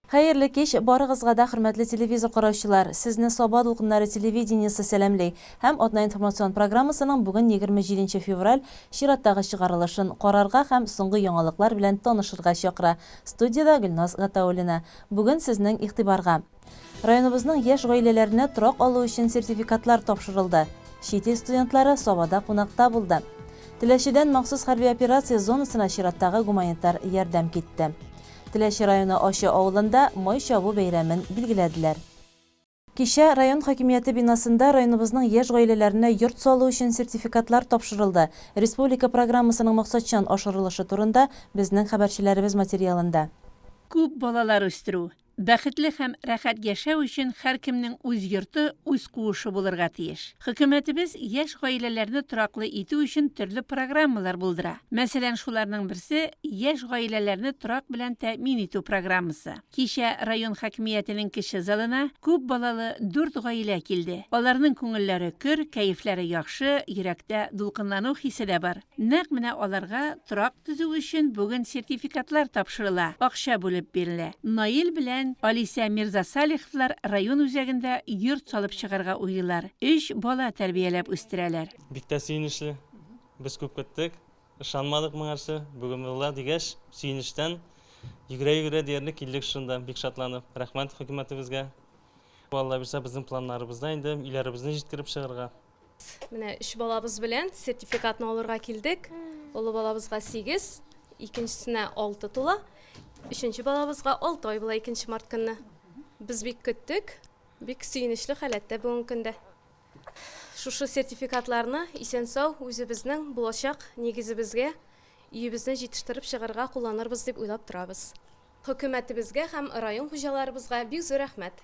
Хәерле кич барыгызга да, хөрмәтле телевизор караучылар! Сезне Саба дулкыннары телевидениесе сәламли һәм Атна информацион программасының бүген 27 нче февраль чираттагы чыгарылышын карарга һәм соңгы яңалыклар белән танышырга чакыра. Студиядә Гөлназ Гатауллина. Бүген сезнең игътибарга. Районыбызның яшь гаиләләренә торак алу өчен сертификатлар тапшырылды. Чит ил студентлары Сабада кунакта булды. Теләчедән махсус хәрби операция зонасына чираттагы гуманитар ярдәм китте. Теләче районы Ачы авылында Май чабу бәйрәмен билгеләделәр. Кичә район хакимияте бинасында районыбызның яшь гаиләләренә йорт салу өчен сертификатлар тапшырылды. Республика программасының максатчан ашырылышы турында безнең хәбәрчеләребез материалында. Күп балалар үстерү, бәхетле һәм рәхәт яшәү өчен һәркемнең үз йорты, үз куышы булырга тиеш. Хөкүмәтебез яшь гаиләләрне тораклы итү өчен төрле программалар булдыра. Мәсәлән, шуларның берсе, яшь гаиләләрне торак белән тәэмин итү программасы. Кичә район хакимиятенең кече залына күп балалы дүрт гаилә килде. Аларның күңелләре көр, кәефләре яхшы, йөрәктә дулкынлану хисе дә бар. Нәкъ менә аларга торак төзү өчен бүген сертификатлар тапшырыла, акча бүлеп бирелә. Наил белән Алисә Мирзасалиховлар район үзәгендә йорт салып чыгарга уйлыйлар, өч бала тәрбияләп үстерәләр. Бик тә сөенечле. Без күп көттек, ышанмадык моңарчы. Бүген була дигәч, сөенечтән йөгерә-йөгерә диярлек килдек шунда, бик шатланып. Рәхмәт хөкүмәтебезгә. Алла бирсә, безнең планнарыбызда инде өйләребезне җиткереп чыгарга. Менә өч балабыз белән сертификатны алырга килдек. Олы балабызга 8, икенчесенә 6 тула. Өченче балабызга 6 ай була 2 март көнне. Без бик көттек, бик сөенечле халәттә бүгенге көндә. Шушы сертификатларны исән-сау үзебезнең булачак нигезебезгә, өебезне җитештереп чыгарга кулланырбыз дип уйлап торабыз. Хөкүмәтебезгә һәм район хуҗаларыбызга бик зур рәхмәт.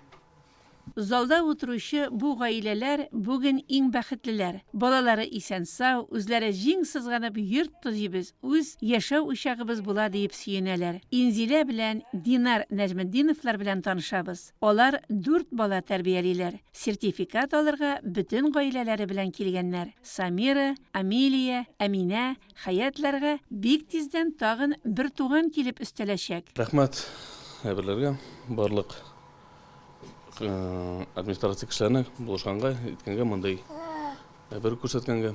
Залда утыручы бу гаиләләр бүген иң бәхетлеләр. Балалары исән-сау, үзләре җиң сызганып йорт төзибез, үз яшәү учагыбыз була диеп сөенәләр. Инзилә белән Динар Нәҗметдиновлар белән танышабыз. Алар дүрт бала тәрбиялиләр. Сертификат алырга бөтен гаиләләре белән килгәннәр. Самира, Амилия, Әминә, Хәятларга бик тиздән тагын бертуган килеп өстәләчәк. Рәхмәт әйберләргә, барлык администрация кешеләренә булышканга, иткәнгә, мондый әйбер күрсәткәнгә.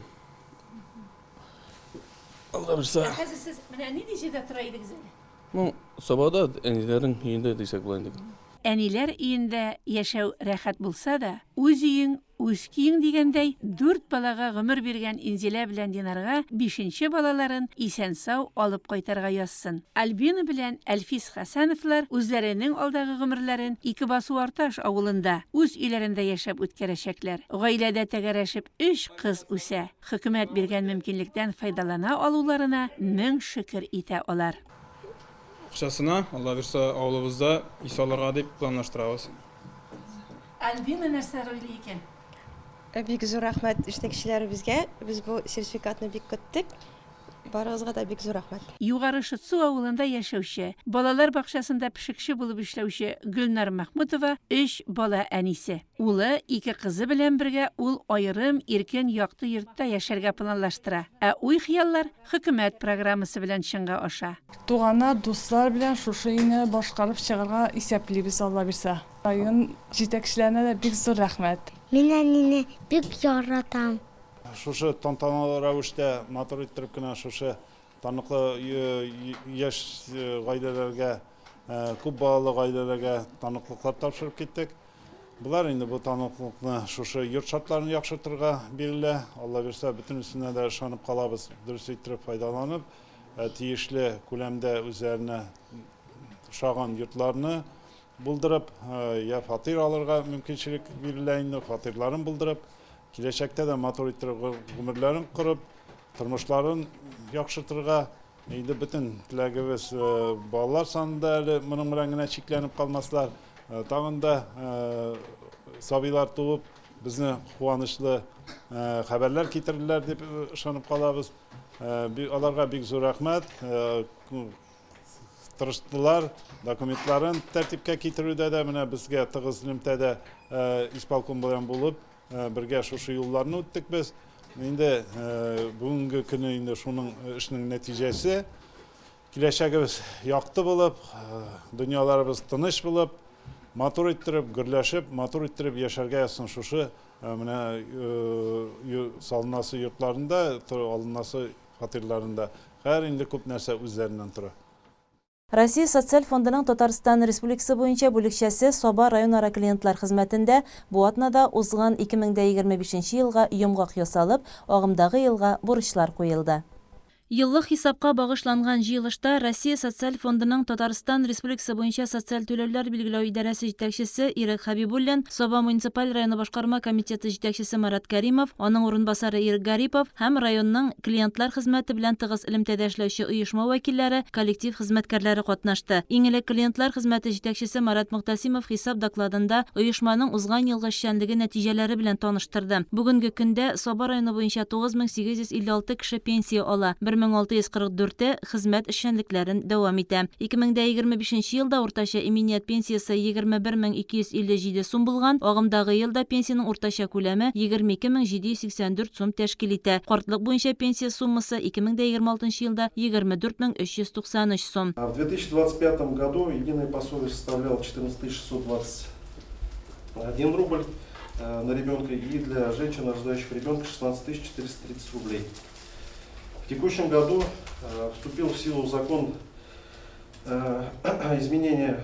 Алла бирсә. Ә хәзер сез менә нинди җирдә тора идегез әле? Ну, Сабада әниләрнең өендә дисәк була инде. Әниләр өендә яшәү рәхәт булса да, үз өең, Үз көең дигәндәй, дүрт балага гомер биргән Инзилә белән Динарга бишенче балаларын исән-сау алып кайтарга язсын. Альбина белән Әлфис Хәсәновлар үзләренең алдагы гомерләрен Икебасу-Арташ авылында, үз өйләрендә яшәп үткәрәчәкләр. Гаиләдә тәгәрәшеп өч кыз үсә. Хөкүмәт биргән мөмкинлектән файдалана алуларына мең шөкер итә алар. Акчасына, Алла бирса, авылыбызда өй салырга дип планлаштырабыз. Альбина нәрсәләр уйлый икән? Бик зур рәхмәт җитәкчеләребезгә. Без бу сертификатны бик көттек. Барыгызга да бик зур рәхмәт. Югары Шытсу авылында яшәүче, балалар бакчасында пешекче булып эшләүче Гөлнар Мәхмүтова өч бала әнисе. Улы, ике кызы белән бергә ул аерым, иркен, якты йортта яшәргә планлаштыра. Ә уй-хыяллар хөкүмәт программасы белән чынга аша. Туганнар, дуслар белән шушы өйне башкарып чыгарга исәплибез, Алла бирса. Район җитәкчеләренә дә бик зур рәхмәт. Мин әнине бик яратам. Шушы тантаналы рәвештә матур иттереп кенә шушы таныклы яшь гаиләләргә, күп балалы гаиләләргә таныклыклар тапшырып киттек. Болар инде бу таныклыкны шушы йорт шартларын яхшыртырга бирелә. Алла бирсә, бөтенесенә дә ышанып калабыз, дөрес иттереп файдаланып, тиешле күләмдә үзләренә ошаган йортларны булдырып, я фатир алырга мөмкинчелек бирелә инде, фатирларын булдырып, киләчәктә дә матур иттереп гомерләрен корып, тормышларын яхшыртырга инде бөтен теләгебез балалар санында әле моның белән генә чикләнеп калмаслар. Тагын да сабыйлар туып, безне куанычлы хәбәрләр китерерләр дип ышанып калабыз. Аларга бик зур рәхмәт. Тырыштылар, документларын тәртипкә китерүдә дә менә безгә тыгыз элемтәдә исполком белән булып, бергә шушы юлларны үттек без. Инде бүгенге көне инде шуның эшнең нәтиҗәсе. Киләчәгебез якты булып, дөньяларыбыз тыныч булып, матур иттереп, гөрләшеп, матур иттереп яшәргә язсын шушы менә салынасы йортларында, алынасы фатирларында. Хәер, инде күп нәрсә үзләреннән тора. Россия Социаль фондының Татарстан Республикасы буенча бүлекчәсе Саба районара клиентлар хезмәтендә бу атнада узган 2025 елга йомгак ясалып, агымдагы елга бурычлар куелды. Еллык хисапка багышланган җыелышта Россия Социаль фондының Татарстан Республикасы буенча социаль түләүләр билгеләү идарәсе җитәкчесе Ирек Хәбибуллин, Саба муниципаль районы башкарма комитеты җитәкчесе Марат Кәримов, аның урынбасары Ирек Гарипов һәм районның клиентлар хезмәте белән тыгыз элемтәдә эшләүче оешма вәкилләре, коллектив хезмәткәрләре катнашты. Иң элек клиентлар хезмәте җитәкчесе Марат Мөгътәсимов хисап докладында оешманың узган елгы эшчәнлеге нәтиҗәләре белән таныштырды. Бүгенге көндә Саба районы буенча 9856 кеше пенсия ала, 1644-е хезмәт эшчәнлекләрен дәвам итә. 2025 нче елда уртача иминият пенсиясе 21257 сум булган, агымдагы елда пенсиянең уртача күләме 22784 сум тәшкил итә. Картлык буенча пенсия суммасы 2026 нчы елда 24393 сум. В 2025 году единое пособие составляло 14 621 рубль на ребенка и для женщин, рождающих ребенка, 16 430 рублей. В текущем году вступил в силу закон изменения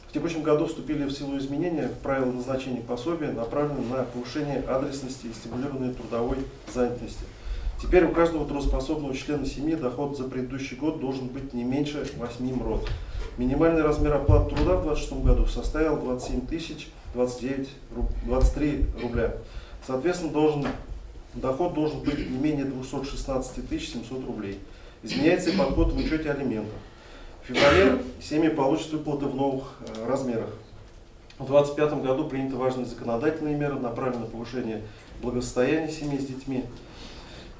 в текущем году вступили в силу изменения в правила назначения пособия, направленные на повышение адресности и стимулирование трудовой занятости. Теперь у каждого трудоспособного члена семьи доход за предыдущий год должен быть не меньше 8 МРОТ. Минимальный размер оплаты труда в 2026 году составил 27 тысяч 29, 23 рубля. Соответственно, должен, доход должен быть не менее 216 700 рублей. Изменяется и подход в учете алиментов. В феврале семьи получат выплаты в новых размерах. В 2025 году приняты важные законодательные меры, направленные на повышение благосостояния семей с детьми.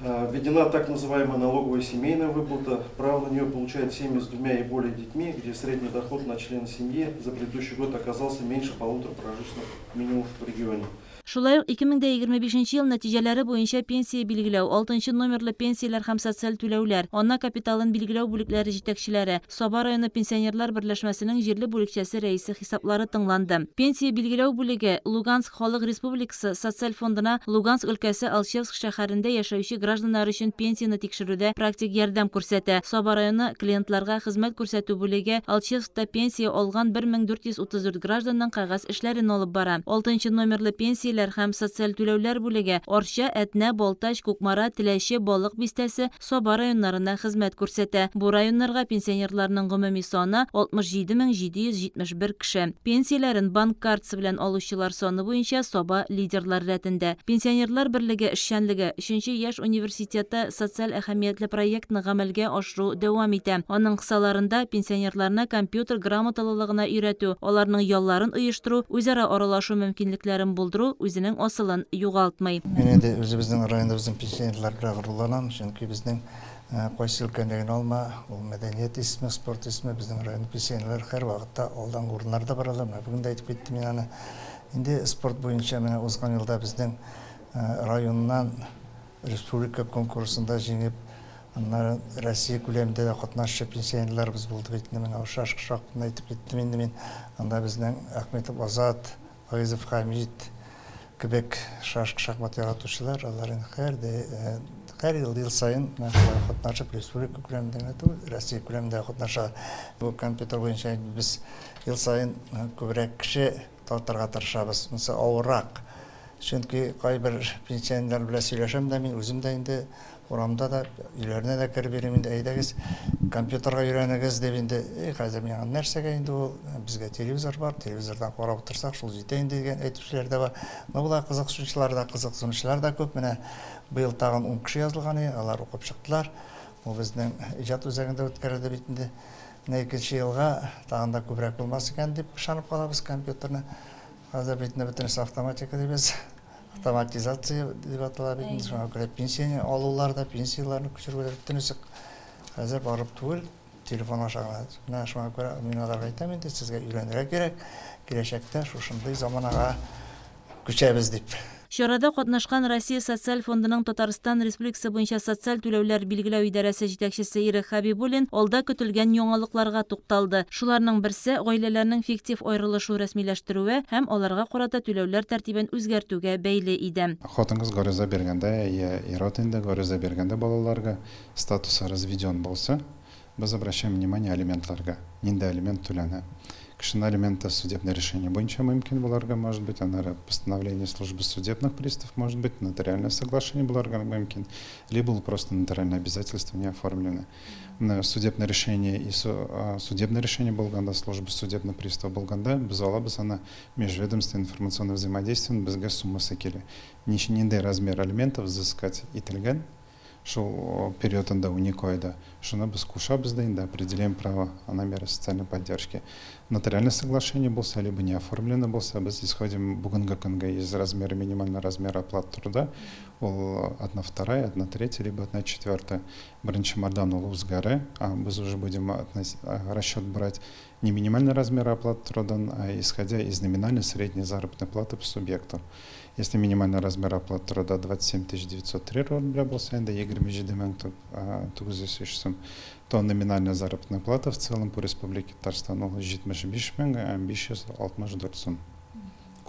Введена так называемая налоговая семейная выплата. Право на нее получают семьи с двумя и более детьми, где средний доход на члена семьи за предыдущий год оказался меньше полутора прожиточных минимумов в регионе. Шулай ук 2025 нче ел нәтиҗәләре буенча пенсия билгеләү, алтынчы номерлы пенсияләр һәм социаль түләүләр, ана капиталын билгеләү бүлекләре җитәкчеләре, Саба районы пенсионерлар берләшмәсенең җирле бүлекчәсе рәисе хисаплары тыңланды. Пенсия билгеләү бүлеге Луганск Халык Республикасы Социаль фондына Луганск өлкәсе Алчевск шәһәрендә яшәүче гражданнар өчен пенсияне тикшерүдә практик ярдәм күрсәтә. Саба районы клиентларга хезмәт күрсәтү бүлеге Алчевскта пенсия алган 1434 гражданның кәгазь эшләрен алып бара. Алтынчы номерлы пенсияләр һәм социаль түләүләр бүлеге Арча, Әтнә, Балтач, Кукмара, Теләче, Балык Бистәсе, Саба районнарына хезмәт күрсәтә. Бу районнарга пенсионерларның гомуми саны, 67 771 кеше. Пенсияләрен банк картасы белән алучылар саны буенча Саба лидерлар рәтендә. Пенсионерлар берлеге эшчәнлеге, Өченче яшь университеты социаль әһәмиятле проектны гамәлгә ашыру дәвам итә. Аның кысаларында пенсионерларны компьютер грамоталылыгына өйрәтү, аларның ялларын оештыру, үзара аралашу мөмкинлекләрен булдыру үзенең асылын югалтмый. Мин инде үзебезнең районыбызның пенсионерлары белән горурланам, чөнки безнең кайсы өлкәне генә алма, ул мәдәният исме, спорт исме, безнең район пенсионерлары һәрвакытта алдангы урыннарда баралар. Менә бүген дә әйтеп киттем мин аны. Инде спорт буенча менә узган елда безнең районнан республика конкурсында җиңеп, аннары Россия күләмендә дә катнашчы пенсионерларыбыз булды бит инде. Менә шашка шахматны әйтеп киттем инде мин. Анда безнең Әхмәтов Азат, Фаизов Хәмит кебек шашка шахмат яратучылар, алар инде һәр дә һәр ел ел саен менә шулай катнашып республика күләмендә генә түгел, Россия күләмендә катнаша. Бу компьютер буенча без ел саен күбрәк кеше тартырга тырышабыз. Монысы авыррак. Чөнки кайбер пенсионерлар белән сөйләшәм дә мин, үзем дә инде урамда да, өйләренә дә кереп йөрим инде, әйдәгез, компьютерга өйрәнегез дип инде, эй, хәзер миңа нәрсәгә инде ул, безгә телевизор бар, телевизордан карап утырсак, шул җитә инде дигән әйтүчеләр дә бар. Но болай кызыксынучылар да, кызыксынучылар да күп. Менә быел тагын ун кеше язылган иде, алар укып чыктылар. Бу безнең иҗат үзәгендә үткәрелде бит инде. Менә икенче елга тагын да күбрәк булмас икән дип ышанып калабыз компьютерны. Хәзер бит инде бөтенесе автоматика дибез. Автоматизация дип атала бит инде. Шуңа күрә пенсияне алулар да, пенсияләрне күчерүләр бөтенесе хәзер барып түгел, телефон аша гына. Менә шуңа күрә мин аларга әйтәм инде, сезгә өйрәнергә кирәк, киләчәктә шушындый заманага күчәбез дип. Чарада катнашкан Россия Социаль фондының Татарстан Республикасы буенча социаль түләүләр билгеләү идарәсе җитәкчесе Ирек Хәбибуллин алда көтелгән яңалыкларга тукталды. Шуларның берсе, гаиләләрнең фиктив аерылышу рәсмиләштерүе һәм аларга карата түләүләр тәртибен үзгәртүгә бәйле иде. Хатын-кыз гариза биргәндә, я ир-ат инде гариза биргәндә балаларга статусы разведен булса, без обращаем внимание алиментларга, нинди алимент түләнә. Кешенең алименты судебное решение буенча мөмкин буларга может быть, аннары постановление службы судебных приставов может быть, нотариальное соглашение буларга мөмкин, либо ул просто нотариальное обязательство не оформлено. Менә судебное решение и судебное решение булганда, служба судебных приставов булганда, без алабыз аны межведомственное информационное взаимодействие безгә суммасы килә. Ничә нинди размер алиментов взыскать ителгән, шул периодында 12 айда. Шуны без кушабыз да инде, определяем право на меры социальной поддержки. Нотариальное соглашение булса, либо не оформлено булса, без исходим бүгенге көнгә из размера минимального размера оплаты труда, ул одна вторая, одна третья, либо одна четвертая. Беренче мардан ул үзгәрә, без уже будем расчет брать не минимальный размер оплаты труда, а исходя из номинальной средней заработной платы по субъекту. Если минимальный размер оплаты труда 27 903 рубля булса, инде 27 903 сум, то номинальная заработная плата в целом по Республике Татарстан ул 75 564 сум.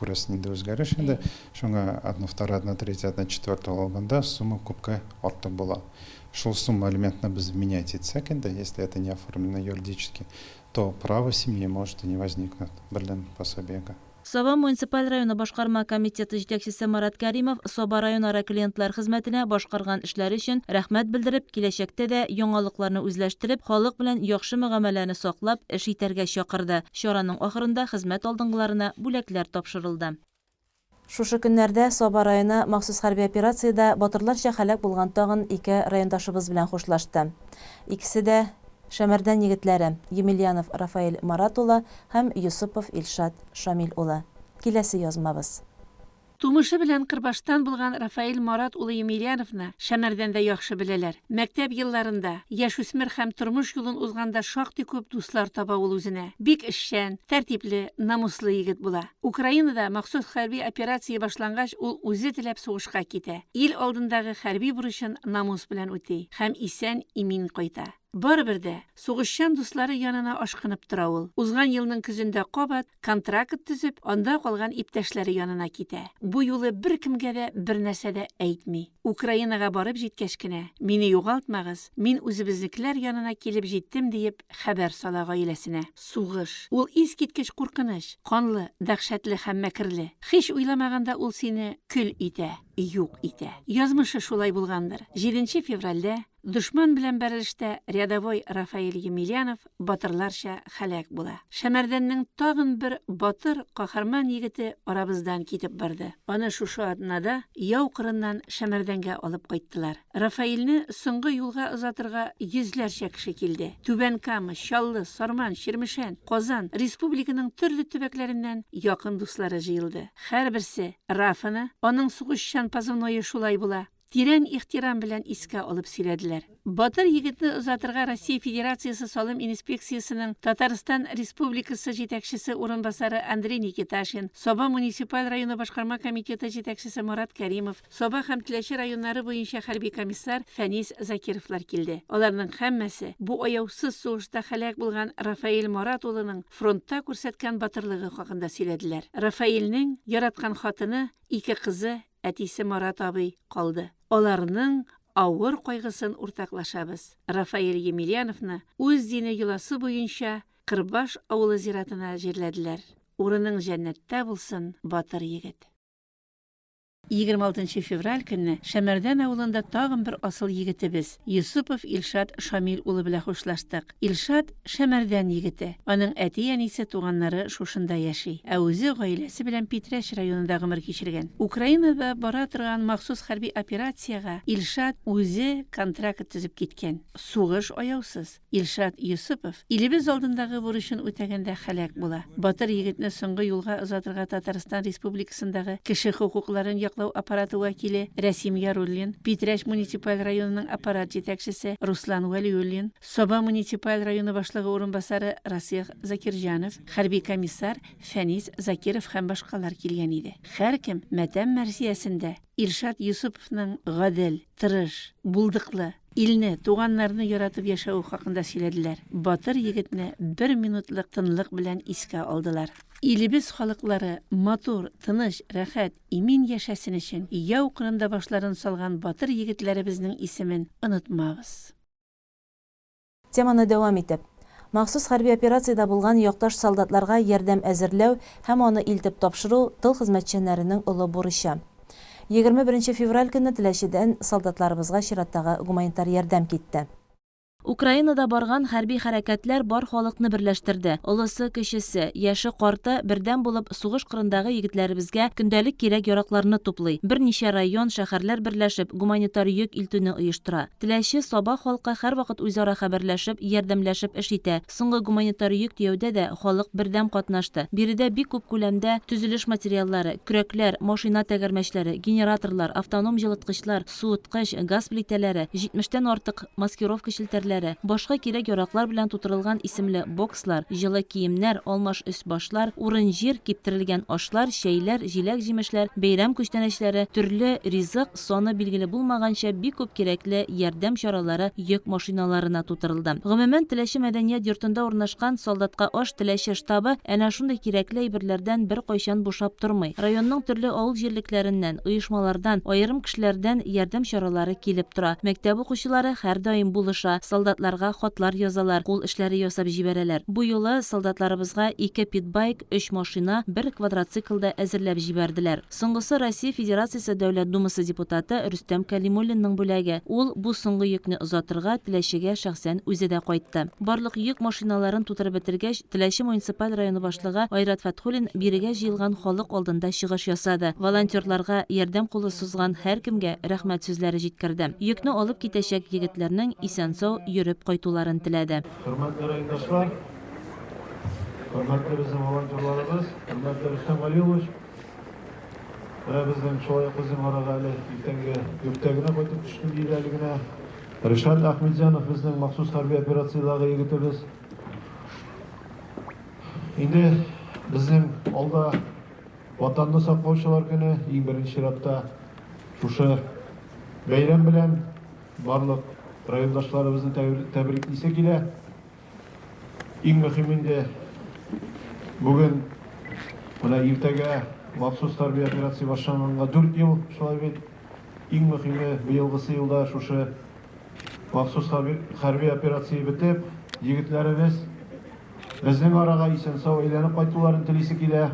Күрәсең инде үзгәреш инде. Шуңа одна вторая, одна третья, одна четвертая алганда сумма күпкә артык була. Шул сумма алиментны без менять итсәк инде, если это не оформлено юридически, то право семьи может и не возникнуть бердән пособиегә. Саба муниципаль районы башкарма комитеты җитәкчесе Марат Кәримов Саба районара клиентлар хезмәтенә башкарган эшләре өчен рәхмәт белдереп, киләчәктә дә яңалыкларны үзләштереп, халык белән яхшы мөгамәләне саклап эш итәргә чакырды. Чараның ахырында хезмәт алдынгыларына бүләкләр тапшырылды. Шушы көннәрдә Саба районы махсус хәрби операциядә батырларча һәлак булган тагын ике райондашыбыз белән хушлашты. Икесе дә Шәмәрдән егетләре, Емельянов Рафаэль Марат улы һәм Йосыпов Илшат Шамил улы. Киләсе язмабыз. Тумышы белән Кырбаштан булган Рафаэль Марат улы Емельяновны Шәмәрдәндә яхшы беләләр. Мәктәп елларында, яшүсмер һәм тормыш юлын узганда шактый күп дуслар таба ул үзенә. Бик эшчән, тәртипле, намуслы егет була. Украинада махсус хәрби операция башлангач, ул үзе теләп сугышка китә. Ил алдындагы хәрби бурычын намус белән үти һәм исән-имин кайта. Барыбер дә, сугышчан дуслары янына ашкынып тора ул. Узган елның көзендә кабат контракт төзеп, анда калган иптәшләре янына китә. Бу юлы беркемгә дә бернәрсә дә әйтми. Украинага барып җиткәч кенә, Мине югалтмагыз, мин үзебезнекеләр янына килеп җиттем, диеп хәбәр сала гаиләсенә. Сугыш. Ул искиткеч куркыныч, канлы, дәһшәтле һәм мәкерле. Һич уйламаганда ул сине көл итә, юк итә. Язмышы шулай булгандыр. Җиденче февральдә Дошман белән бәрелештә рядовой Рафаэль Емельянов батырларча һәлак була. Шәмәрдәннең тагын бер батыр, каһарман егете арабыздан китеп барды. Аны шушы атнада яу кырыннан Шәмәрдәнгә алып кайттылар. Рафаэльне соңгы юлга озатырга йөзләрчә кеше килде. Түбән Кама, Чаллы, Сарман, Чирмешән, Казан, республиканың төрле төбәкләреннән якын дуслары җыелды. Һәрберсе Рафаны, аның сугышчан позывное шулай була, Тирән ихтирам белән искә алып сөйләделәр. Батыр егетне озатырга Россия Федерациясе Салым инспекциясенең Татарстан Республикасы җитәкчесе урынбасары Андрей Никиташин, Саба муниципаль районы башкарма комитеты җитәкчесе Марат Кәримов, Саба һәм Теләче районнары буенча хәрби комиссар Фәнис Закировлар килде. Аларның һәммәсе бу аяусыз сугышта һәлак булган Рафаэль Марат улының фронтта күрсәткән батырлыгы хакында сөйләделәр. Рафаэльнең яраткан хатыны, ике кызы, Әтисе Марат абый калды. Аларның авыр кайгысын уртаклашабыз. Рафаэль Емельяновны үз дине йоласы буенча Кырбаш авылы зиратына җирләделәр. Урының җәннәттә булсын, батыр егет. 26 нчы февраль көнне Шәмәрдән авылында тагын бер асыл егетебез, Йосыпов Илшат Шамил улы белән хушлаштык. Илшат, Шәмәрдән егете. Аның әти-әнисе, туганнары шушында яши. Ә үзе гаиләсе белән Питрәч районында гомер кичергән. Украинада бара торган махсус хәрби операциягә Илшат үзе контракт төзеп киткән. Сугыш аяусыз. Илшат Йосыпов илебез алдындагы бурычын үтәгәндә һәлак була. Батыр егетне соңгы юлга озатырга Татарстан Республикасындагы кеше хокукларын яклау. яклау аппараты вәкиле Рәсим Яруллин, Питрәч муниципаль районының аппарат җитәкчесе Руслан Вәлиуллин, Саба муниципаль районы башлыгы урынбасары Расыйх Закирҗанов, хәрби комиссар Фәнис Закиров һәм башкалар килгән иде. Һәркем матәм мәрсиясендә Илшат Йосыповның гадел, тырыш, булдыклы, илне, туганнарны яратып яшәве хакында сөйләделәр, батыр егетне бер минутлык тынлык белән искә алдылар. Илебез халыклары матур, тыныч, рәхәт, имин яшәсен өчен яу кырында башларын салган батыр егетләребезнең исемен онытмабыз. Теманы дәвам итеп. Махсус хәрби операциядә булган якташ солдатларга ярдәм әзерләү һәм аны илтеп тапшыру, тыл хезмәтчәннәренең олы бурычы. 21 нче февраль көнне Теләчедән солдатларыбызга чираттагы гуманитар ярдәм китте. Украинада барган хәрби хәрәкәтләр бар халыкны берләштерде. Олысы-кечесе, яше-карты бердәм булып сугыш кырындагы егетләребезгә көндәлек кирәк-яракларны туплый. Берничә район, шәһәрләр берләшеп, гуманитар йөк илтүне оештыра. Теләче, Саба халкы һәрвакыт үзара хәбәрләшеп, ярдәмләшеп эш итә. Соңгы гуманитар йөк төяүдә дә халык бердәм катнашты. Биредә бик күп күләмдә төзелеш материаллары, көрәкләр, машина тәгәрмәчләре, генераторлар, автоном җылыткычлар, суыткыч, газ плитәләре, җитмештән артык маскировка челтәрләре, башка кирәк-яраклар белән тутырылган исемле бокслар, җылы киемнәр, алмаш өс-башлар, урын-җир, киптерелгән ашлар, чәйләр, җиләк-җимешләр, бәйрәм күчтәнәчләре, төрле ризык, саны билгеле булмаганча бик күп кирәкле ярдәм чаралары йөк машиналарына тутырылды. Гомумән, Теләче мәдәният йортында урнашкан Солдатка аш Теләче штабы әнә шундый кирәкле әйберләрдән беркайчан бушап тормый. Районның төрле авыл җирлекләреннән, оешмалардан, аерым кешеләрдән ярдәм чаралары килеп тора. Мәктәп укучылары һәрдаим булыша, солдатларга хатлар язалар, кул эшләре ясап җибәрәләр. Бу юлы солдатларыбызга ике питбайк, өч машина, бер квадроцикл да әзерләп җибәрделәр. Соңгысы Россия Федерациясе Дәүләт Думасы депутаты Рөстәм Кәлимуллинның бүләге. Ул бу соңгы йөкне озатырга Теләчегә шәхсән үзе дә кайтты. Барлык йөк машиналарын тутырып бетергәч, Теләче муниципаль районы башлыгы Айрат Фәтхуллин бирегә җыелган халык алдында чыгыш ясады, волонтерларга ярдәм кулы сузган һәркемгә рәхмәт сүзләре җиткерде. Йөкне алып китәчәк егетләрнең исән-сау йөреп кайтуларын теләде. Хөрмәтле райондашлар, хөрмәтле безнең волонтерларыбыз, хөрмәтле Рөстәм Галиуллович! Менә безнең шулай ук безнең арага әле иртәнге дүрттә генә кайтып төштем, диде әле генә. Ришат Әхмәтҗанов безнең махсус хәрби операциядәге егетебез. Инде безнең алда Ватанны саклаучылар көне, иң беренче чиратта шушы бәйрәм белән барлык райондашларыбызны тәбриклисе килә. Иң мөһиме инде бүген менә иртәгә махсус хәрби операция башланганга 4 ел, шулай бит. Иң мөһиме быелгысы елда шушы махсус хәрби операция бетеп, егетләребез безнең арага исән-сау әйләнеп кайтуларын телисе килә.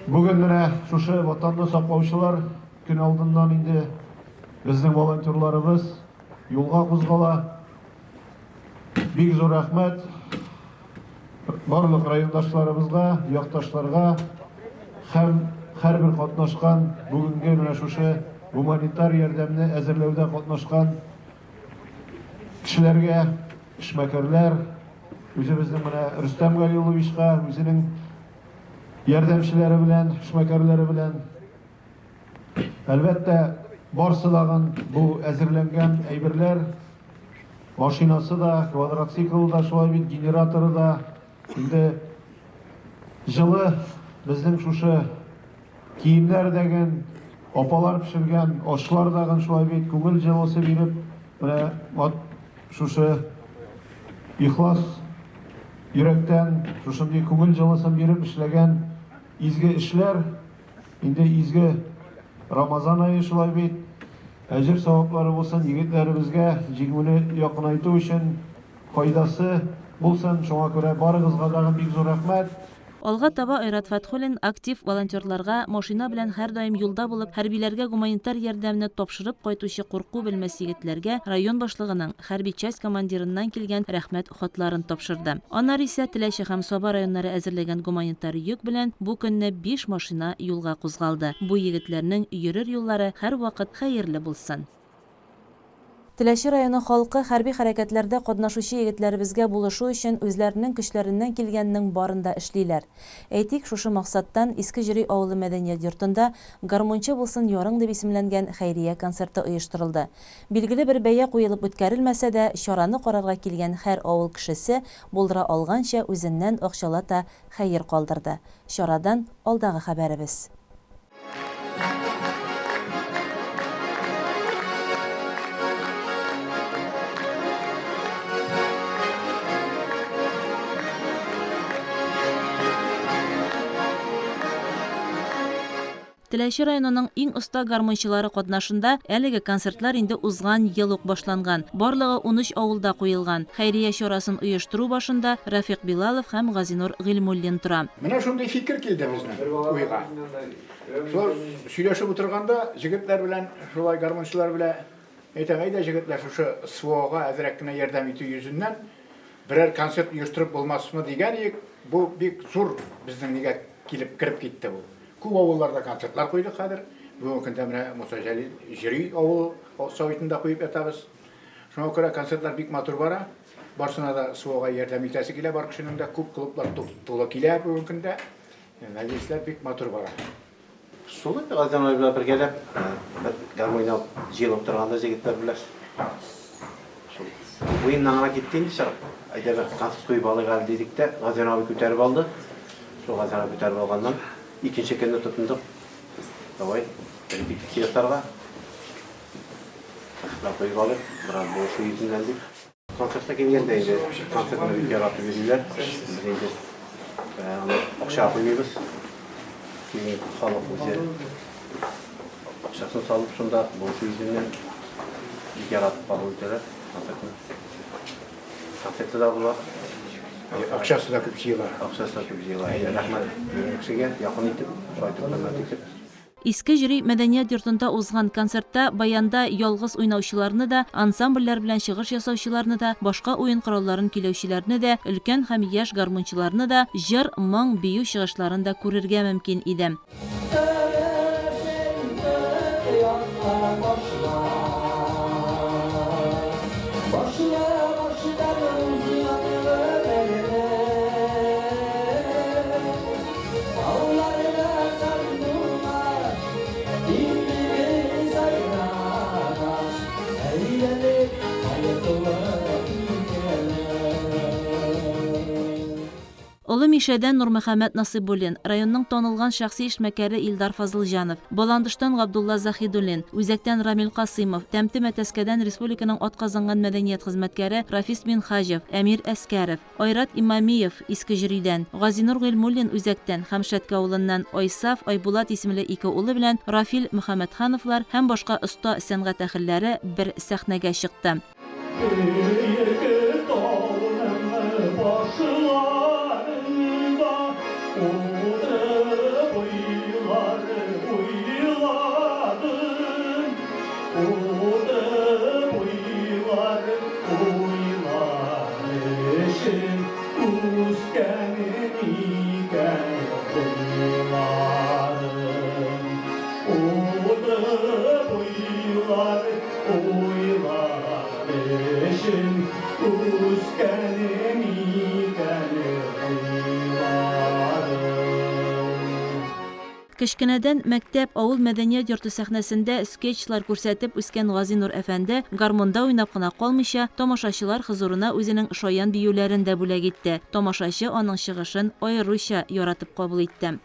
Бүген менә шушы Ватанны саклаучылар көн алдыннан инде безнең волонтерларыбыз юлга кузгала. Бик зур рәхмәт барлык райондашларыбызга, якташларга һәм һәрбер катнашкан бүгенге менә шушы гуманитар ярдәмне әзерләүдә катнашкан кешеләргә, эшмәкәрләр, үзебезнең менә Рөстәм Галиулловичка, үзенең ярдәмчеләре белән, эшмәкәрләре белән Әлбәттә, барсы дагын бу әзерләнгән әйберләр, машинасы да, квадроциклы да шулай бит, генераторы да, инде җылы безнең шушы киемнәр дәген, апалар пешергән ашлар дагын шулай бит, күңел җылысы биреп, менә шушы ихлас йөрәктән шушындый күңел җылысын биреп эшләгән изге эшләр Инде изге Рамазан ае шулай бит. Әҗер саваплары булсын егетләребезгә, җиңүне якынайту өчен файдасы булсын. Шуңа күрә барыгызга тагын бик зур рәхмәт. Алга таба Айрат Фәтхуллин актив волонтерларга, машина белән һәрдаим юлда булып, хәрбиләргә гуманитар ярдәмне тапшырып кайтучы курку белмәс егетләргә район башлыгының, хәрби часть командирыннан килгән Рәхмәт хатларын тапшырды. Аннары исә Теләче һәм Саба районнары әзерләгән гуманитар йөк белән бу көнне биш машина юлга кузгалды. Бу егетләрнең йөрер юллары һәрвакыт хәерле булсын. Теләче районы халкы хәрби хәрәкәтләрдә катнашучы егетләребезгә булышу өчен үзләренең көчләреннән килгәннең барын да эшлиләр. Әйтик, шушы максаттан Иске Җөри авылы мәдәният йортында Гармунчы булсын ярың дип исемләнгән хәйрия концерты оештырылды. Билгеле бер бәя куелып үткәрелмәсә дә, чараны карарга килгән һәр авыл кешесе булдыра алганча үзеннән акчалата хәер калдырды. Чарадан алдагы хәбәребез. Теләче районының иң оста гармунчылары катнашында әлеге концертлар инде узган ел ук башланган. Барлыгы 13 авылда куелган. Хәйрия чарасын оештыру башында Рәфыйк Билалов һәм Газинур Гыйльмуллин тора. Менә шундый фикер килде безнең уйга. Шулар сөйләшеп утырганда, җегетләр белән, шулай гармунчылар белән әйтәм, әйдә, җегетләр, шушы СВОга әзрәк кенә ярдәм итү йөзеннән берәр концерт оештырып булмасмы дигән идек. Бу бик зур безнең нигә килеп кереп китте бу. Күп авылларда концертлар куйдык хәзер. Бүгенге көндә менә Муса Җәлил Җөри авыл советында куеп ятабыз. Шуңа күрә концертлар бик матур бара. Барсына да СВОга ярдәм итәсе килә, бар кешенең дә күп клублар тулы килә бүгенге көндә. Мәҗлесләр бик матур бара. Шулай Газзәм абый белән бергәләп бер гармунь алып җыелып торганда җегетләр белән шул уеннан гына китте инде чыгып. Әйдә бер концерт куеп алыйк әле дидек тә, Газзәм абый күтәреп алды. Шул Газзәм абый күтәреп алганнан икенче көнне тотындык. Давай репетиция ясарга. Концертлар куеп алыйк, бераз булышу йөзеннән дип. Концертка килгәндә инде концертны бик яратып йөриләр. Без инде аны акчага куймыйбыз. Килгән халык үзе акчасын салып шунда булышу йөзеннән бик яратып кабул итәләр концертны. Концерты да була. Акчасы да күп җыела. Акчасы да күп җыела. Рәхмәт кешегә якын итеп, шулай итеп хөрмәт итеп. Иске Җөри мәдәният йортында узган концертта баянда ялгыз уйнаучыларны да, ансамбльләр белән чыгыш ясаучыларны да, башка уен коралларын көйләүчеләрне дә, өлкән һәм яшь гармунчыларны да, җыр, моң, бию чыгышларын да күрергә мөмкин иде. Олы Мишәдән Нурмөхәммәт Насыйбуллин, районның танылган шәхси эшмәкәре Илдар Фазылҗанов, Баландыштан Габдулла Заһидуллин, Үзәктән Рамил Касыймов, Тәмте Мәтәскәдән республиканың атказанган мәдәният хезмәткәре Рафис Минһаҗев, Әмир Әскәров, Айрат Имамиев, Иске Җөридән, Газинур Гыйльмуллин, Үзәктән һәм Шәтке авылыннан Айсаф, Айбулат исемле ике улы белән Рафил Мөхәммәтхановлар һәм башка оста сәнгать әһелләре бер сәхнәгә чыкты. Биек тауның башларында утырып уйлар уйладым, утырып уйлар Уйлар өчен үскәнем икән уйларым. Утырып уйлар, уйлар өчен үскәнем икән уйларым. Кечкенәдән мәктәп, авыл мәдәният йорты сәхнәсендә скетчлар күрсәтеп үскән Газинур әфәнде гармунда уйнап кына калмыйча, тамашачылар хозурына үзенең шаян биюләрен дә бүләк итте. Тамашачы аның чыгышын аеруча яратып кабул итте.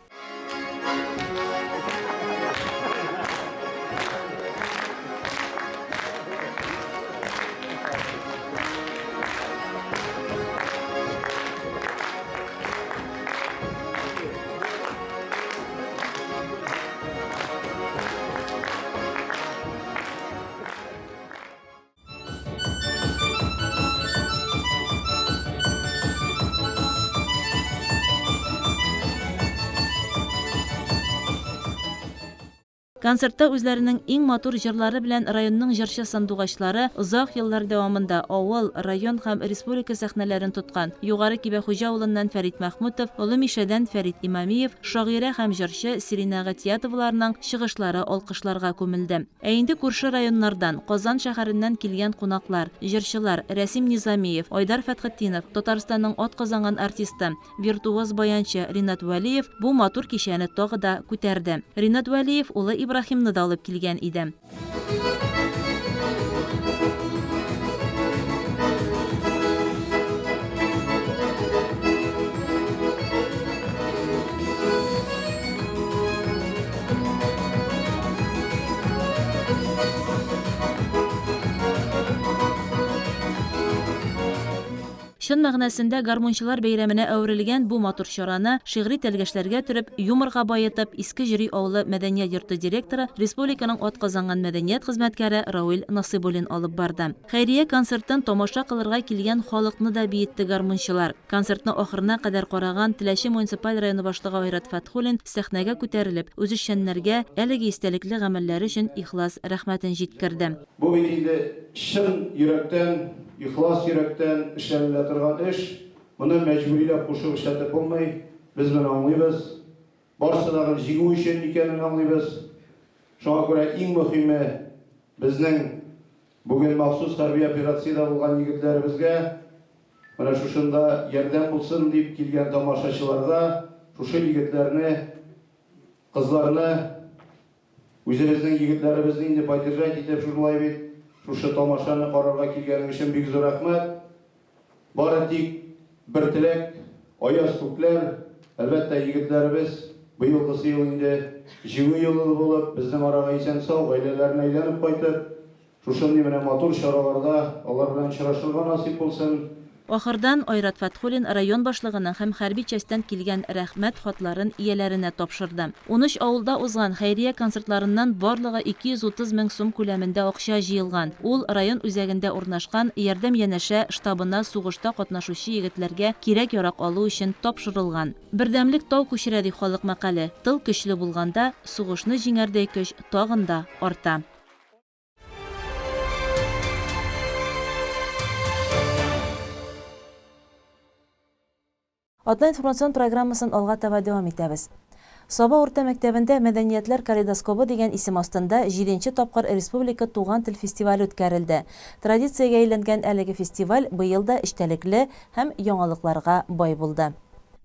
Концертта үзләренең иң матур җырлары белән районның җырчы сандугачлары озак еллар дәвамында авыл, район һәм республика сәхнәләрен тоткан Югары Кибәхуҗа авылыннан Фәрит Мәхмүтов, Олы Мишәдән Фәрит Имамиев, шагыйрә һәм җырчы Сиринә Гатиятоваларның чыгышлары алкышларга күмелде. Ә инде күрше районнардан, Казан шәһәреннән килгән кунаклар, җырчылар Рәсим Низамиев, Айдар Фәтхетдинов, Татарстанның атказанган артисты, Виртуоз баянчы Ринат Вәлиев бу матур кичәне тагы да күтәрде. Ринат Вәлиев улы Ибраһимны да алып килгән иде. Чын мәгънәсендә гармунчылар бәйрәменә әверелгән бу матур чараны шигъри тәлгәшләргә төреп, юморга баетып, Иске Җөри авылы мәдәният йорты директоры, республиканың атказанган мәдәният хезмәткәре Рауил Насыйбуллин алып барды. Хәйрия концертын тамаша кылырга килгән халыкны да биетте гармунчылар. Концертны ахырына кадәр караган Теләче муниципаль районы башлыгы Айрат Фәтхуллин сәхнәгә күтәрелеп, үзешчәннәргә әлеге истәлекле гамәлләре өчен ихлас рәхмәтен җиткерде. Бу бит инде чын йөрәктән, ихлас йөрәктән эшләнелә торган эш. Моны мәҗбүриләп кушып эшләтеп булмый. Без моны аңлыйбыз. Барысы дагын җиңү өчен икәнен аңлыйбыз. Шуңа күрә иң мөһиме, безнең бүген махсус хәрби операциядә булган егетләребезгә менә шушында ярдәм булсын дип килгән тамашачыларга шушы егетләрне, кызларны Үзебезнең егетләребезне инде поддержать итеп шушылай бит, шушы тамашаны карарга килгәнең өчен бик зур рәхмәт. Бары тик бер теләк, аяз күкләр, әлбәттә, егетләребез быелгысы ел инде Җиңү елы булып, безнең арага исән-сау, гаиләләренә әйләнеп кайтып, Шушындый менә матур чараларда алар белән очрашырга насыйп булсын. Ахырдан Айрат Фәтхуллин район башлыгының һәм хәрби частьтән килгән Рәхмәт хатларын ияләренә тапшырды. Унөч авылда узган хәйрия концертларыннан барлыгы 230 мең сум күләмендә акча җыелган. Ул район үзәгендә урнашкан Ярдәм янәшә штабына сугышта катнашучы егетләргә кирәк-ярак алу өчен тапшырылган. Бердәмлек тау күчерә ди халык мәкале. Тыл көчле булганда, сугышны җиңәрдәй көч тагын да арта. Атна информацион программасын алга таба дәвам итәбез. Саба урта мәктәбендә Мәдәниятләр калейдоскобы дигән исем астында җиденче тапкыр республика туган тел фестивале үткәрелде. Традициягә әйләнгән әлеге фестиваль быел да эчтәлекле һәм яңалыкларга бай булды.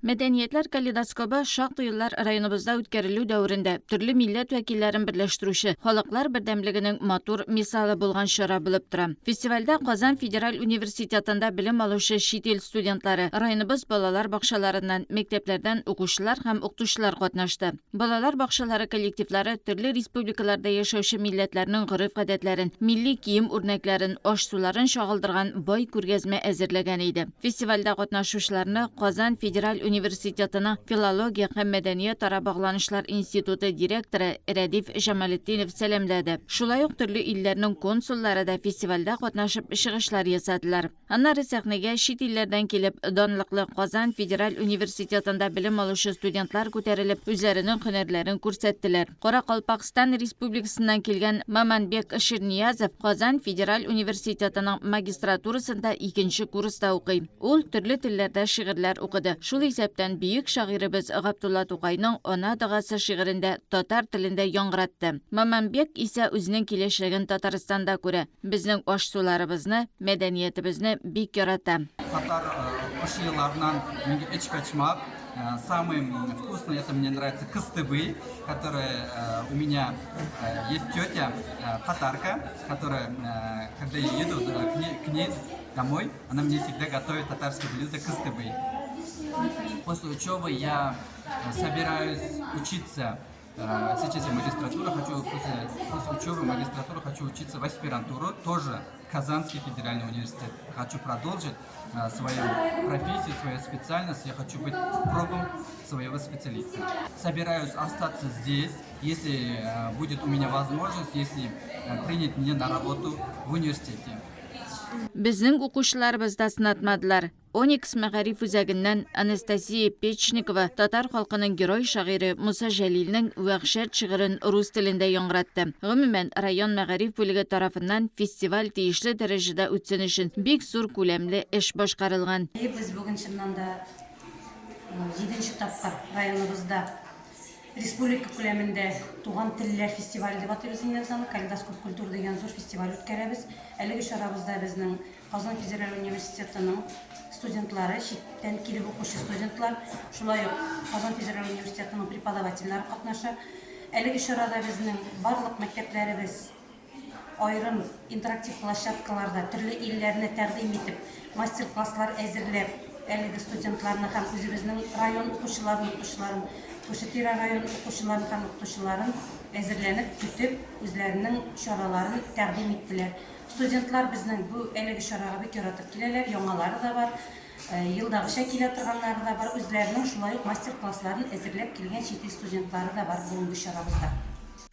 Мәдәниятләр калейдоскобы шактый еллар районыбызда үткәрелү дәверендә төрле милләт вәкилләрен берләштерүче, халыклар бердәмлегенең матур мисалы булган чара булып тора. Фестивальдә Казан федераль университетында белем алучы чит ил студентлары, районыбыз балалар бакчаларыннан, мәктәпләрдән укучылар һәм укытучылар катнашты. Балалар бакчалары коллективлары төрле республикаларда яшәүче милләтләрнең гореф-гадәтләрен, милли кием үрнәкләрен, аш-суларын чагылдырган бай күргәзмә әзерләгән иде. Фестивальдә катнашучыларны Казан федераль университетының Филология һәм мәдәниятара багланышлар институты директоры Рәдиф Җамалетдинов сәламләде. Шулай ук төрле илләрнең консуллары да фестивальдә катнашып чыгышлар ясадылар. Аннары сәхнәгә чит илләрдән килеп, данлыклы Казан федераль университетында белем алучы студентлар күтәрелеп, үзләренең һөнәрләрен күрсәттеләр. Каракалпакстан Республикасыннан килгән Маманбек Ширниязов Казан федераль университетының магистратурасында икенче курста укый. Ул төрле телләрдә шигырьләр укыды, шул исәптән бөек шагыйребез Габдулла Тукайның Ана догасы шигырен дә татар телендә яңгыратты. Маманбек исә үзенең киләчәген Татарстанда күрә. Безнең аш-суларыбызны, мәдәниятебезне бик ярата. Татар аш-еларыннан миңа эчпочмак, самый вкусный это мне нравится кыстыбый, который у меня есть тетя татарка, которая, когда я еду к ней домой, она мне всегда готовит татарские блюда кыстыбый. После учебы я собираюсь учиться. Сейчас я магистратуру хочу, после учебы магистратуру хочу учиться в аспирантуру, тоже Казанский федеральный университет. Хочу продолжить свою профессию, свою специальность. Я хочу быть пробом своего специалиста. Собираюсь остаться здесь, если будет у меня возможность, если принять меня на работу в университете. Безнең укучыларыбыз да сынатмадылар. Оникс мәгариф үзәгеннән Анастасия Печникова татар халкының герой шагыйре Муса Җәлилнең Вәхшәт шигырен рус телендә яңгыратты. Гомумән, район мәгариф бүлеге тарафыннан фестиваль тиешле дәрәҗәдә үтсен өчен бик зур күләмле эш башкарылган. Без бүген чыннан да җиденче тапкыр районыбызда республика күләмендә Туган телләр фестивале дип атыйбыз инде без аны, Калейдоскоп культур дигән зур фестиваль үткәрәбез. Әлеге чарабызда безнең Казан федераль университетының студентлары, читтән килеп укучы студентлар, шулай ук Казан федераль университетының преподавательләре катнаша. Әлеге чарада безнең барлык мәктәпләребез аерым интерактив площадкаларда төрле илләрне тәкъдим итеп, мастер-класслар әзерләп, әлеге студентларны һәм үзебезнең район укучыларын, укытучыларын, күрше-тирә район укучыларын һәм укытучыларын әзерләнеп, көтеп, үзләренең чараларын тәкъдим иттеләр. Студентлар безнең бу әлеге чарага бик яратып киләләр, яңалары да бар, елдагыча килә торганнары да бар, үзләренең шулай ук мастер-классларын әзерләп килгән чит ил студентлары да бар бүгенге чарабызда.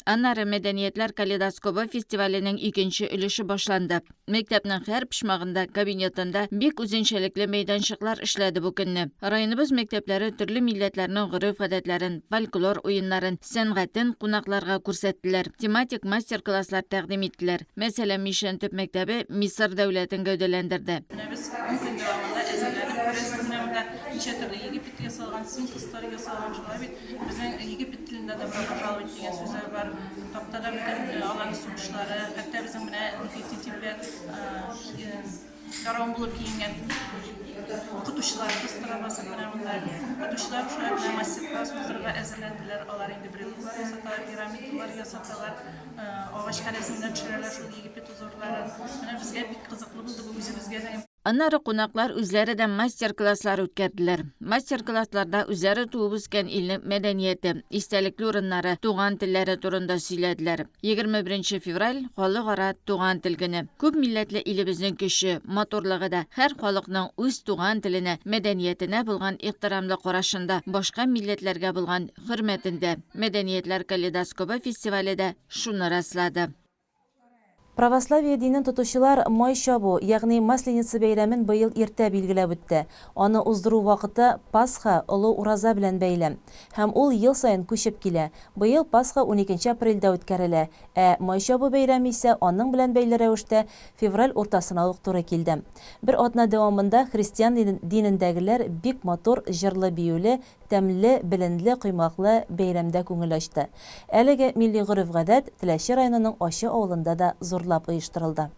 Аннары Мәдәниятләр калейдоскобы фестиваленең икенче өлеше башланды. Мәктәпнең һәр почмагында, кабинетында бик үзенчәлекле мәйданчыклар эшләде бу көнне. Районыбыз мәктәпләре төрле милләтләрнең гореф-гадәтләрен, фольклор уеннарын, сәнгатен кунакларга күрсәттеләр, тематик мастер-класслар тәкъдим иттеләр. Мәсәлән, Мишән төп мәктәбе Мисыр дәүләтен гәүдәләндерде. Менә без ун көн дәвамында әзерләнеп, күрәсез, менә монда ничә төрле Египет ясалган, сфинкслар ясалган, шулай бит. Безнең Египет телендә добро пожаловать дигән сүзләр бар. Тактада бөтен аларның сугышлары, хәтта безнең менә Нефертити белән фараон булып киенгән укытучыларыбыз тора басып менә монда. Укытучылар шулай менә мастер-класс уздырырга әзерләнделәр. Алар инде брелоклар ясаталар, пирамидалар ясаталар. Агачка рәсемнәр төшерәләр шул Египет узорларын. Менә безгә бик кызыклы булды бу үзебезгә дә. Аннары кунаклар үзләре дә мастер-класслар үткәрделәр. Мастер-классларда үзләре туып үскән илнең мәдәнияте, истәлекле урыннары, туган телләре турында сөйләделәр. 21 февраль, Халыкара туган тел көне. Күп милләтле илебезнең көче, матурлыгы да һәр халыкның үз туган теленә, мәдәниятенә булган ихтирамлы карашында, башка милләтләргә булган хөрмәтендә. Мәдәниятләр калейдоскобы фестивале дә шуны раслады. Православие динен тотучылар Май чабу, ягъни Масленица бәйрәмен быел иртә билгеләп үтте. Аны уздыру вакыты Пасха, Олы Ураза белән бәйле. Һәм ул ел саен күчеп килә. Быел Пасха уникенче апрельдә үткәрелә, ә Май чабу бәйрәме исә аның белән бәйле рәвештә февраль уртасына ук туры килде. Бер атна дәвамында христиан динендәгеләр бик матур, җырлы-биюле, Тәмле, беленле, коймаклы бәйрәмдә күңел ачты. Әлеге милли гореф-гадәт Теләче районының Ачы авылында да зурлап оештырылды.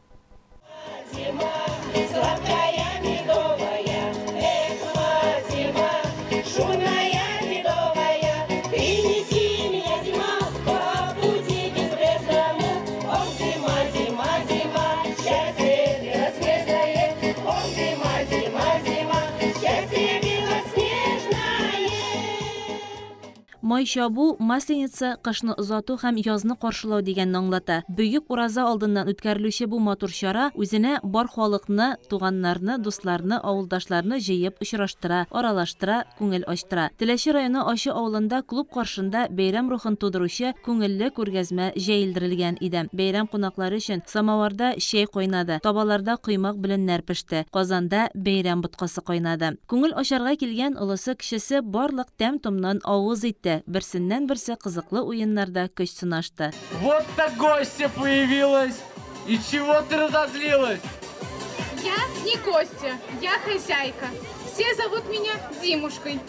Май чабу, Масленица, кышны озату һәм язны каршылау дигәнне аңлата. Бөек Ураза алдыннан үткәрелүче бу матур чара үзенә бар халыкны, туганнарны, дусларны, авылдашларны җыеп очраштыра, аралаштыра, күңел ачтыра. Теләче районы Ачы авылында клуб каршында бәйрәм рухын тудыручы күңелле күргәзмә җәелдерелгән иде. Бәйрәм кунаклары өчен самоварда чәй кайнады, табаларда коймак-беленнәр пеште, казанда бәйрәм боткасы кайнады. Күңел ачарга килгән олысы-кечесе барлык тәм-томнан авыз итте, берсеннән-берсе кызыклы уеннарда көч сынашты. Вот так гостья появилась! И чего ты разозлилась? Я не гостья, я хозяйка. Все зовут меня Зимушкой.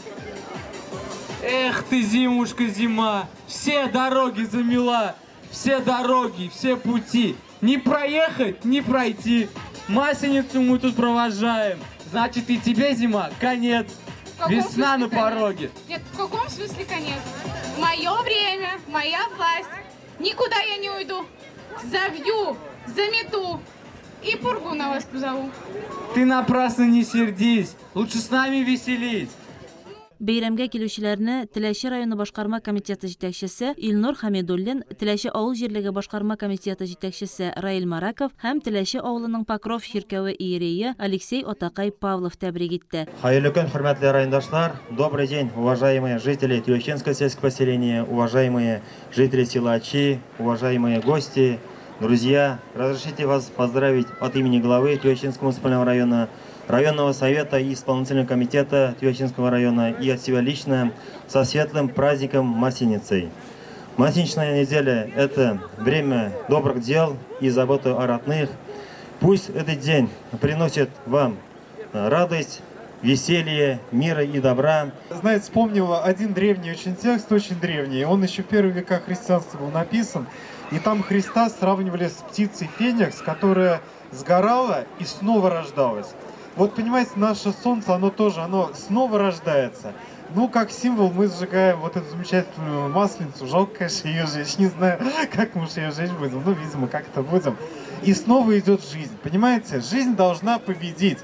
Эх ты, Зимушка, зима, все дороги замела, все дороги, все пути. Не проехать, не пройти. Масленицу мы тут провожаем. Значит, и тебе, зима, конец. Весна на пороге. Нет, в каком смысле конец? Мое время, моя власть. Никуда я не уйду. Завью, замету и пургу на вас позову. Ты напрасно не сердись, лучше с нами веселись. Бәйрәмгә килүчеләрне Теләче районы башкарма комитеты җитәкчесе Илнур Хәмидуллин, Теләче авыл җирлеге башкарма комитеты җитәкчесе Раил Мараков һәм Теләче авылының Покров чиркәве иерее Алексей атакай Павлов тәбрик итте. Хәерле көн, хөрмәтле райондашлар! Добрый день, уважаемые жители Теләченского сельского поселения, уважаемые жители села Ачи, уважаемые гости, друзья! Разрешите вас поздравить от имени главы Теләченского муниципального района районного совета и исполнительного комитета Тюячинского района и от себя лично со светлым праздником Масленицей. Масленичная неделя – это время добрых дел и заботы о родных. Пусть этот день приносит вам радость, веселье, мира и добра. Знаете, вспомнил один древний очень текст, очень древний. Он еще в первые века христианства был написан. И там Христа сравнивали с птицей Феникс, которая сгорала и снова рождалась. Вот понимаете, наше солнце, оно тоже, оно снова рождается. Ну, как символ мы сжигаем вот эту замечательную масленицу. Жалко, конечно, ее жечь. Не знаю, как мы уж ее жечь будем. Ну, видимо, как-то будем. И снова идет жизнь. Понимаете, жизнь должна победить.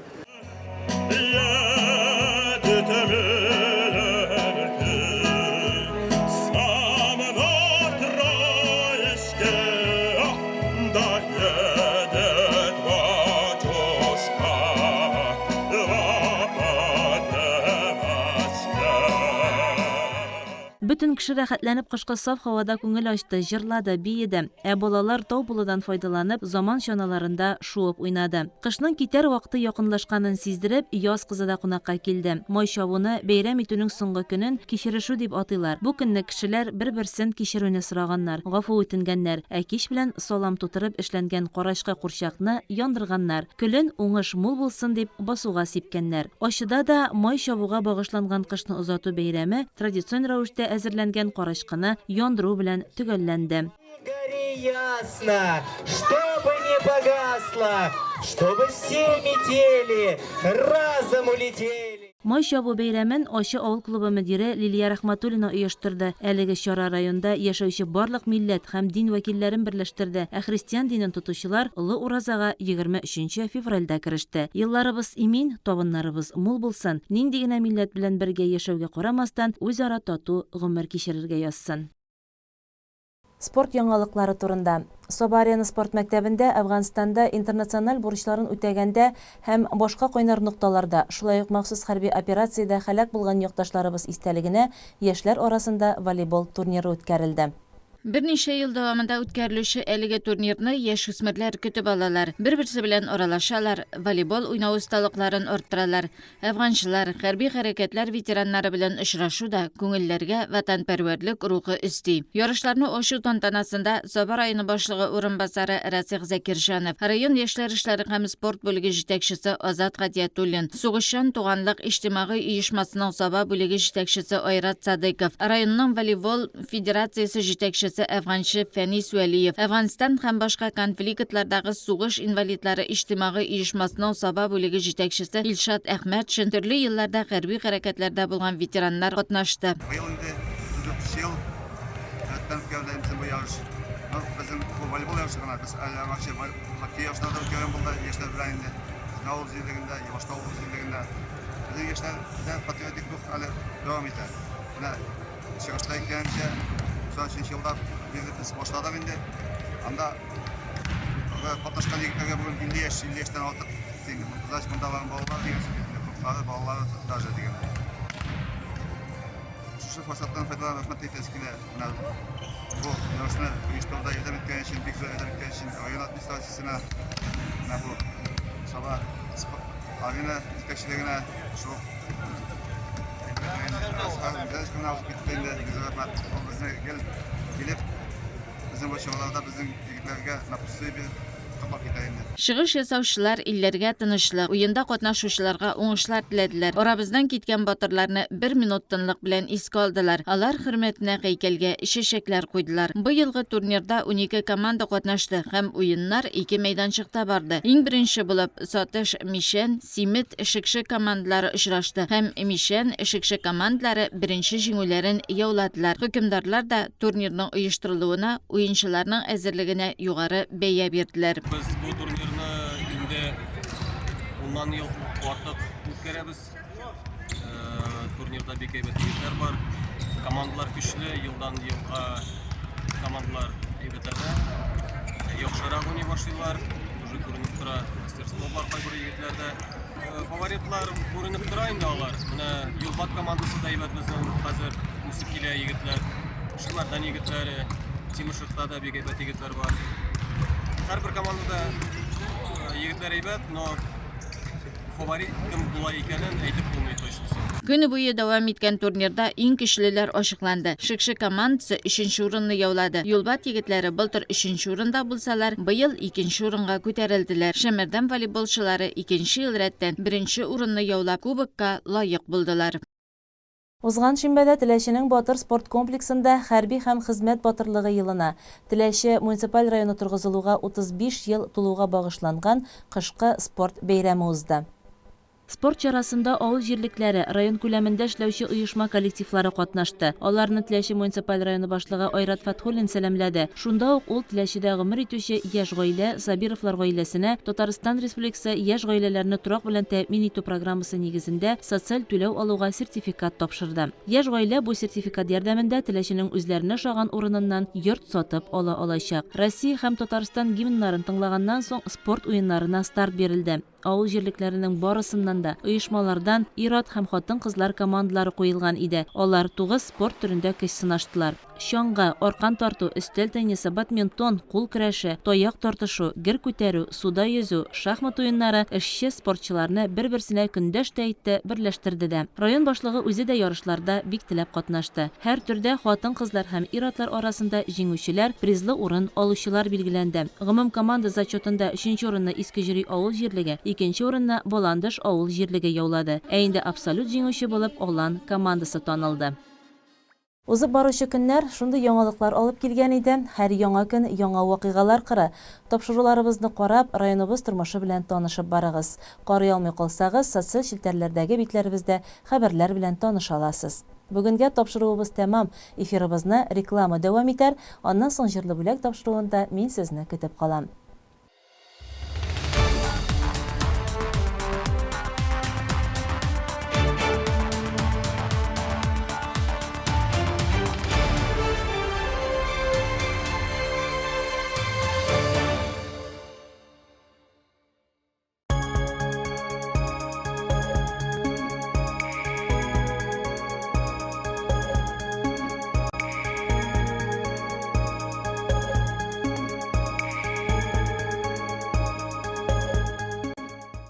Бөтен кеше рәхәтләнеп кышкы саф һавада күңел ачты, җырлады, биеде. Ә балалар тау булудан файдаланып, заман чаналарында шуып уйнады. Кышның китәр вакыты якынлашканын сиздереп, яз кызы да кунакка килде. Май чабуны, бәйрәм итүнең соңгы көнен кичерешү дип атыйлар. Бу көнне кешеләр бер-берсен кичерүне сораганнар, гафу үтенгәннәр, ә кич белән салам тутырып эшләнгән карачкы курчакны яндырганнар. Көлен уңыш мул булсын дип басуга сипкәннәр. Ачыда да май чабуга багышланган кышны озату бәйрәме традицион рәвештә әзерләнгән карачкыны яндыру белән төгәлләнде. Гори ясно, чтобы не погасло, чтобы все метели разом улетели. Май чабу бәйрәмен Ачы авыл клубы мөдире Лилия Рәхмәтуллина оештырды. Әлеге чара районда яшәүче барлык милләт һәм дин вәкилләрен берләштерде, ә христиан динен тотучылар олы уразага 23 февральдә кереште. Елларыбыз имин, табыннарыбыз мул булсын, нинди генә милләт белән бергә яшәүгә карамастан, үзара тату гомер кичерергә язсын. Спорт яңалыклары турында. Саба Арена спорт мәктәбендә Әфганстанда интернациональ бурычларын үтәгәндә һәм башка кайнар нокталарда, шулай ук махсус хәрби операциядә һәлак булган якташларыбыз истәлегенә яшьләр арасында волейбол турниры үткәрелде. Берничә ел дәвамында үткәрелүче әлеге турнирны яшүсмерләр көтеп алалар. Бер-берсе белән аралашалар, волейбол уйнау осталыкларын арттыралар. Әфганчылар, хәрби хәрәкәтләр ветераннары белән очрашу да күңелләргә ватанпәрвәрлек рухы өсти. Ярышларны ачу тантанасында Саба районы башлыгы урынбасары Расих Закирҗанов, район яшьләр эшләре һәм спорт бүлеге җитәкчесе Азат Гатиятуллин, Сугышчан туганлык иҗтимагый оешмасының Саба бүлеге җитәкчесе Айрат Садыйков, районның волейбол федерациясе җитәкчесе әфганчы Фәнис Вәлиев, Әфганстан һәм башка конфликтлардагы сугыш инвалидлары иҗтимагый оешмасының Саба бүлеге җитәкчесе Илшат Әхмәтшин, төрле елларда хәрби хәрәкәтләрдә булган ветераннар катнашты. Быел инде 34 ел рәттән үткәрелә инде бу ярыш. Ну, безнең бу волейбол ярышы гына, без әле аңарчы хоккей ярышлары да үткәргән булды яшьләр белән инде. Авыл җирлегендә, Ябаштау авыл җирлегендә. Безнең яшьләрдә патриотик рух әле дәвам итә. Менә Чыгышта әйткәнемчә, 93 елда без башладык инде. Анда катнашкан егетләргә бүген 50 яшь, 50 яшьтән артык инде. Значит, монда аларның балалары дигән сүз инде, оныклары, балалары даже дигән. Шушы форсаттан файдаланып рәхмәт әйтәсе килә. Менә бу ярышны оештыруда ярдәм иткән өчен, бик зур ярдәм иткән өчен район администрациясенә, менә бу Саба арена җитәкчелегенә шул Чыгыш ясаучылар илләргә тынычлык, уенда катнашучыларга уңышлар теләделәр. Арабыздан киткән батырларны бер минут тынлык белән искә алдылар, алар хөрмәтенә һәйкәлгә чәчәкләр куйдылар. Быелгы турнирда 12 команда катнашты һәм уеннар ике мәйданчыкта барды. Иң беренче булып Сатыш Мичән, Симет, Шекше командалары очрашты һәм Мичән, Шекше командалары беренче җиңүләрен яуладылар. Хөкемдарлар да турнирның оештырылуына, уенчыларның әзерлегенә югары бәя бирделәр. Без бу турнирны инде уннан ел артык үткәрәбез. Турнирда бик әйбәт егетләр бар. Командалар көчле, елдан елга командалар әйбәтләнә. Яхшырак уйный башлыйлар. Уже күренеп тора, мастерство бар кайбер егетләрдә. Фаворитлар күренеп тора инде алар. Менә Юлбат командасы да әйбәт безнең хәзер үсеп килә егетләр. Шымардан егетләре, Тимошевта да бик әйбәт егетләр бар. Һәрбер командада егетләр әйбәт, но фаворит кем була икәнен әйтеп булмый точносы. Көне буе дәвам иткән турнирда иң көчлеләр ачыкланды. Шекше командасы өченче урынны яулады. Юлбат егетләре былтыр өченче урында булсалар, быел икенче урынга күтәрелделәр. Шәмәрдән волейболчылары икенче ел рәттән беренче урынны яулап, кубокка лаек булдылар. Узган шимбәдә Теләченең Батыр спорт комплексында Хәрби һәм хезмәт батырлыгы елына, Теләче муниципаль районы торгызылуга 35 ел тулуга багышланган кышкы спорт бәйрәме узды. Спорт чарасында авыл җирлекләре, район күләмендә эшләүче оешма коллективлары катнашты. Аларны Теләче муниципаль районы башлыгы Айрат Фәтхуллин сәламләде. Шунда ук ул Теләчедә гомер итүче яшь гаилә, Сабировлар гаиләсенә Татарстан Республикасы яшь гаиләләрне торак белән тәэмин итү программасы нигезендә социаль түләү алуга сертификат тапшырды. Яшь гаилә бу сертификат ярдәмендә Теләченең үзләренә ошаган урыныннан йорт сатып ала алачак. Россия һәм Татарстан гимннарын тыңлаганнан соң спорт уеннарына старт бирелде. Авыл җирлекләренең барысыннан да, оешмалардан ир-ат һәм хатын-кызлар командалары куелган иде. Алар тугыз спорт төрендә көч сынаштылар. Чаңгы, аркан тарту, өстәл теннисы, бадминтон, кул көрәше, таяк тартышу, гер күтәрү, суда йөзү, шахмат уеннары эшче спортчыларны бер-берсенә көндәш тә итте, берләштерде дә. Район башлыгы үзе дә ярышларда бик теләп катнашты. Һәр төрдә хатын-кызлар һәм ир-атлар арасында җиңүчеләр, призлы урын алучылар билгеләнде. Гомумкоманда зачетында өченче урынны Иске Җөри авыл җирлеге, икенче урынны Баландыш авыл җирлеге яулады. Ә инде абсолют җиңүче булып Алан командасы танылды. Узып баручы көннәр шундый яңалыклар алып килгән иде, һәр яңа көн, яңа вакыйгалар кыры. Тапшыруларыбызны карап, районыбыз тормышы белән танышып барыгыз. Карый алмый калсагыз, социаль челтәрләрдәге битләребездә хәбәрләр белән таныша аласыз. Бүгенгә тапшыруыбыз тәмам, эфирыбызны реклама дәвам итәр, аннан соң Җырлы бүләк тапшыруында мин сезне көтеп калам.